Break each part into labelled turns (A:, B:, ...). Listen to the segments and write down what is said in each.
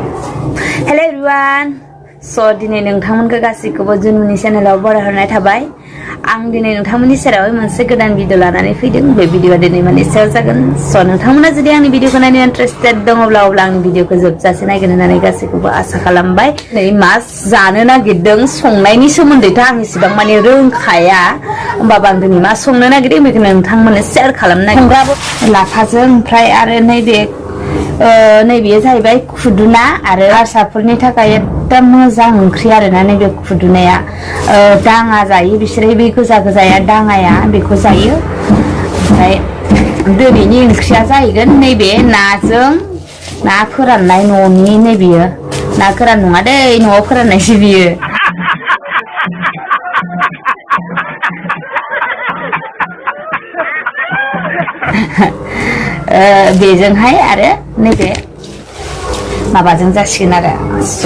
A: Hello everyone. So दिनै नोंथांमोनखौ गासैखौबो जुनुनि चेनेलाव बरायहरनाय थाबाय आं दिनै नोंथांमोननि सेराव मोनसे गोदान भिडिअ लानानै फैदों बे भिडिअआ दिनै माने सेयार जागोन स नोंथांमोना जुदि आंनि भिडिअखौ नायनो इन्टारेस्टेड दङब्ला अब्ला आंनि भिडिअखौ जोबजासे नायगोन होननानै गासैखौबो आसा खालामबाय नै मा जानो नागिरदों संनायनि सोमोन्दैथ' आं इसेबां माने रोंखाया होमबाबो आं दिनै मा संनो नागिरदों बेखौ नोंथांमोननो सेयार खालामनो नागिरदों लाफाजों ओमफ्राय आरो नैबे जाहैबाय खुदुना आरो हारसाफोरनि थाखाय एकदम मोजां ओंख्रि आरोना नैबे खुदुनाया दाङा जायो बिसोरो बे गोजा गोजाया दाङाया बेखौ जायो ओमफ्राय दिनैनि ओंख्रिया जाहैगोन नैबे नाजों ना फोराननाय न'नि नैबेयो ना गोरान नङा दै न'आव फोराननायसो बियो बेजोंहाय आरो नैबे माबाजों जासिगोन आरो स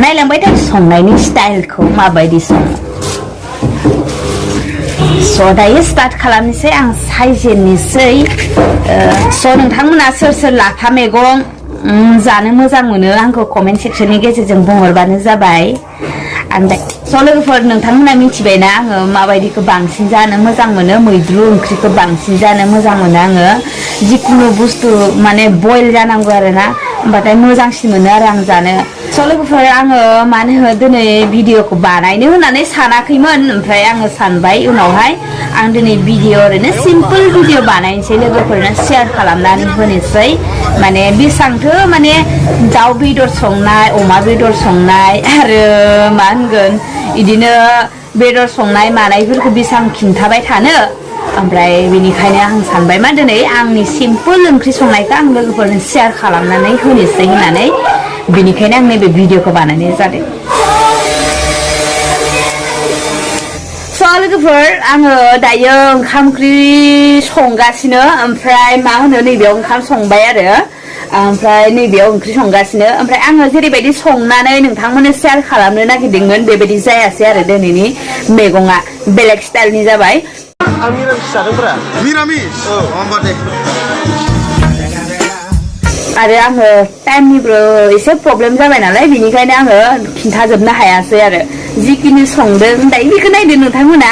A: नायलांबाय था संनायनि स्टाइलखौ माबायदि सङो स दायो स्टार्ट खालामनोसै आं सायजेननोसै स नोंथांमोना सोर सोर लाफा मैगं जानो मोजां मोनो आंखौ कमेन्ट सेक्सननि गेजेरजों बुंहरबानो जाबाय आं दा स लोगोफोर नोंथांमोना मिथिबायना आङो माबायदिखौ बांसिन जानो मोजां मोनो मैद्रु ओंख्रिखौ बांसिन जानो मोजां मोनो आङो जिखुनु बुस्थु माने बयल जानांगौ आरोना होमबाथाय मोजांसिन मोनो आरो आं जानो स लोगोफोर आङो मानो दिनै भिडिअखौ बानायनो होननानै सानाखैमोन ओमफ्राय आङो सानबाय उनावहाय आं दिनै भिडिअ ओरैनो सिम्पोल भिडिअ बानायनोसै लोगोफोरनो शेयार खालामनानै होनोसै माने बेसांथो माने दाउ बेदर संनाय अमा बेदर संनाय आरो मा होनगोन बिदिनो बेदर संनाय मानायफोरखौ बेसां खिन्थाबाय थानो ओमफ्राय बेनिखायनो आं सानबाय मा दिनै आंनि सिम्पोल ओंख्रि संनायखौ आं लोगोफोरनो शेयार खालामनानै होनोसै होननानै बेनिखायनो आं नैबे भिडिअखौ बानायनाय जादों स लोगोफोर आङो दायो ओंखाम ओंख्रि संगासिनो ओमफ्राय मा होनो नैबेयाव ओंखाम संबाय आरो ओमफ्राय नैबेयाव ओंख्रि संगासिनो ओमफ्राय आङो जेरैबायदि संनानै नोंथांमोननो शेयार खालामनो नागिरदोंमोन बेबायदि जायासै आरो दिनैनि मैगङा बेलेग स्टाइलनि जाबाय
B: आं मिरामिस जादोंब्रा
C: मिरामिस औ होमबा दे
A: आरो आङो टाइमनिबो एसे प्रब्लेम जाबाय नालाय बेनिखायनो आङो खिन्थाजोबनो हायासै आरो जिखिनि संदों दायो बेखौ नायदो नोंथांमोना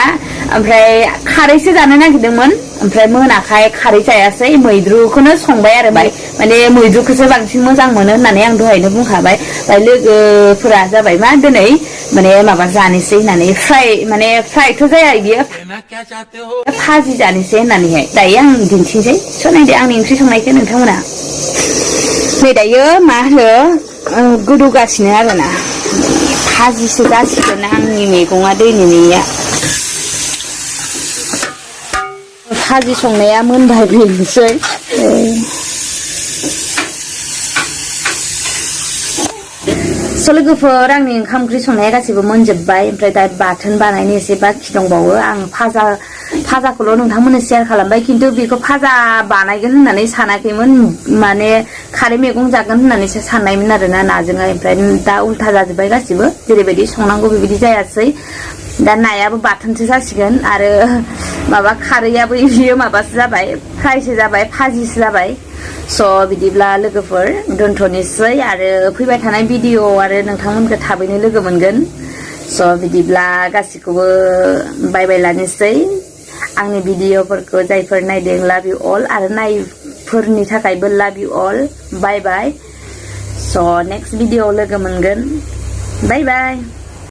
A: ओमफ्राय खारैसो जानो नागिरदोंमोन ओमफ्राय मोनाखाय खारै जायासै मैद्रुखौनो संबाय आरो माने मैद्रुखौसो बांसिन मोजां मोनो होननानै आं दहायनो बुंखाबाय ओमफ्राय लोगोफोरा जाबाय मा दिनै माने माबा जानोसै होननानै फ्रायथ' जाया बियो भाजि जानोसै होननानैहाय दायो आं दिन्थिनोसै स नायदो आंनि ओंख्रि संनायखौ नोंथांमोना नै दायो मा होनो गोदौगासिनो आरोना भाजिसो जासिगोन आंनि मैगङा दिनैनिया भाजि संनाया मोनबाय बेनोसै स लोगोफोर आंनि ओंखाम ओंख्रि संनाया गासैबो मोनजोबबाय ओमफ्राय दा बाथोन बानायनो एसे बाखि दंबावो आं फाजाखौल' नोंथांमोननो शेयार खालामबाय खिन्थु बेखौ फाजा बानायगोन होननानै सानाखैमोन माने खारै मैगं जागोन होननानैसो साननायमोन आरोना नाजोंहाय ओमफ्राय दा उल्था जाजोब्बाय गासिबो जेरैबायदि संनांगौ बेबायदि जायासै दा नायाबो बाथोनसो जासिगोन आरो माबा खारैयाबो बियो माबासो जाबाय फ्रायसो जाबाय भाजिसो जाबाय स बिदिब्ला लोगोफोर दोनथ'नोसै आरो फैबाय थानाय भिडिअ आरो नोंथांमोनखौ थाबैनो लोगो मोनगोन स बिदिब्ला गासिखौबो बाय बाय लानोसै आंनि भिडिअफोरखौ जायफोर नायदों लाभ इउ अल आरो नायफोरनि थाखायबो लाभ इउ अल बाय बाय स नेक्स्ट भिडिअ लोगो मोनगोन बाय बाय